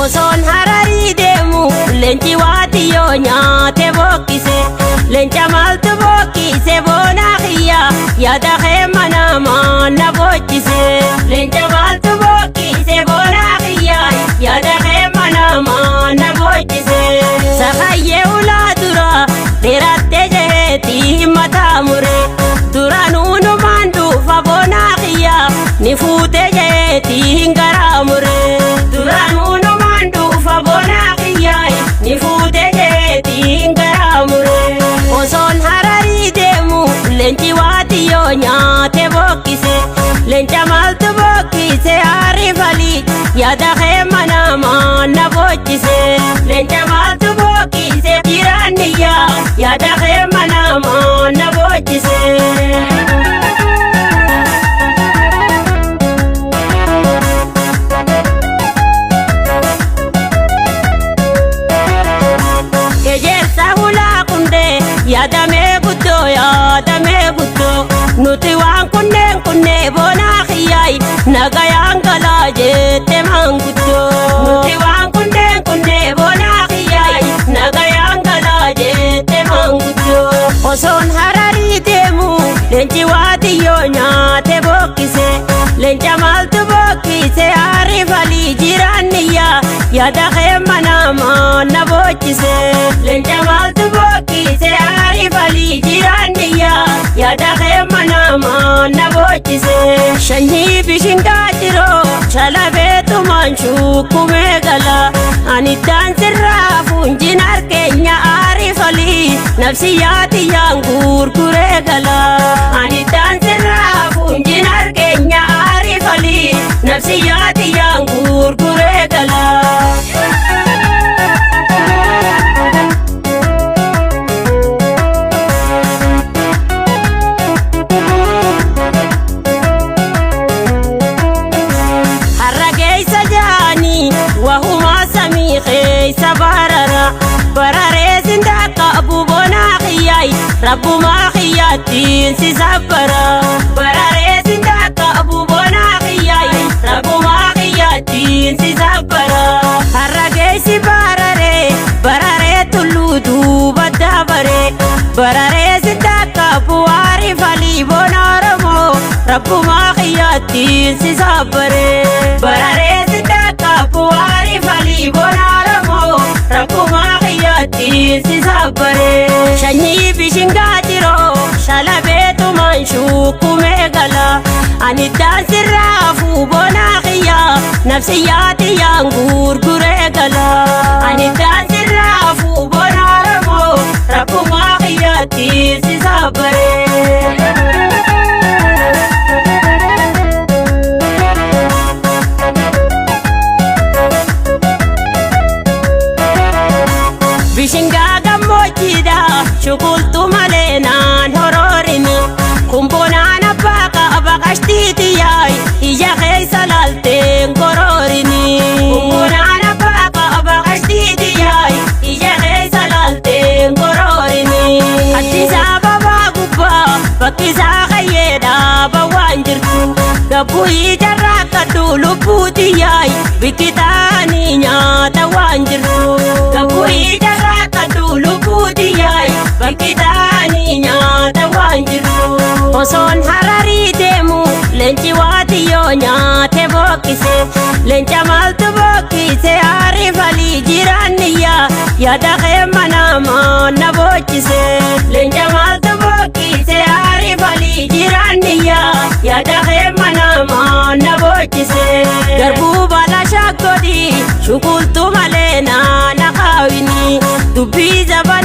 Osoon Hararii deemu leenci waatiyyoo nyaate bookkise. Leenca maaltu bookkise boonaa kiyya yaada kee manamaa na boochise. Leenca maaltu bookkise boonaa kiyya yaada kee manamaa na boochise. Sakayyee ulaa dura dheerattee jeheetii mataa mure. Duraanuu numaan dhufa boonaa kiyya ni fuutee jeheetii hin garaa mure. Duraanuu numaan dhufa boonaa kiyya ni fuutee jeheetii hin garaa mure. Osoon Hararii deemu leenci waatiyyoo nyaate bookkise. Leenca maaltu bookkise aarifali yaada kee manamaa na boochise. Leenca maaltu bookkise jiraanniyya yaada kee manamaa na boochise. Ejersa hulaa kundee yaadamee guddoo yaadamee guddoo nuti waan kunneen kunnee boonaa xiyyaay nagayaan galaa jette maanguddoo. Nuti waan kunneen kunnee boonaa xiyyaay nagayaan galaa jette maanguddoo. Osoon Hararii deemu leenci waatiyyoo nyaate bookkise. Leenca maaltu bookkise aarifalii jiraanniyya yaada kee manamaa na boochise. Leenca maaltu bookkise aarifalii jiraanniyya yaada kee manamaa na boochise. Shanyii bishingaa jiroo shalabeetumaan shukkumee gala. Ani daansirraa fuunjin harkeenya aarifalii nafsiyyaatiyyaan gurguree gala. Ani daansirraa fuunjin harkeenya aarifalii nafsiyyaatiyyaan gurguree gala. Har'a keessa jaanii wahumaa samii keessa barara. Bararee sindaa qabu bonaa xiyyaay rabbumaa xiyyaattiin si sabbara. Bararee sindaa qabu bonaa xiyyaay rabbumaa xiyyaattiin si sabbara. Har'a keessi bararee bararee tulluu duuba dabaree. Bararee sindaa qabu aarifalii bona Oromoo rabbumaa xiyyaattiin si sabbaree. Bararee sindaa qabu aarifalii bona Oromoo rabbumaa xiyyaattiin si sabbaree. Shanyii bishingaa jiroo shalabeetumaan shukkumee gala. Ani daansirraa fuubonaa xiyyaa nafsiyyaatiyyaan gurguree gala. Ani daansirraa fuubona Oromoo rabbumaa xiyyaattiin si sabbaree. Bishingaa gammoojjiidha shukultu malee naan horoorini. Kumboonaan abbaa qaba qashtiitiyyaay ija keessa laalteen goroorini. Kumboonaan abbaa qaba qashtiitiyyaay ija keessa laalteen goroorini. Addis Ababaa gubbaa bakki isaa qayyeedhaa bawwaan jirtu. Gabbuu ijarraa kadhu lubbuutiyyaay biqitaanii nyaata waan jirtu. Gabbuu ijarraa kadhu lubbuutiyyaay biqitaanii nyaata waan jirtu. Osoon Hararii deemu leenci waatiyyoo nyaate bookkise. Leenca maaltu bookkise aarifalii jiraanniyya yaada kee manamaa na boochise. Leenca maaltu bookkise aarifalii jiraanniyya yaada kee manamaa na boochise. Garbuu baala shaakkodii shukultu malee naana kaawini dubbii zabana.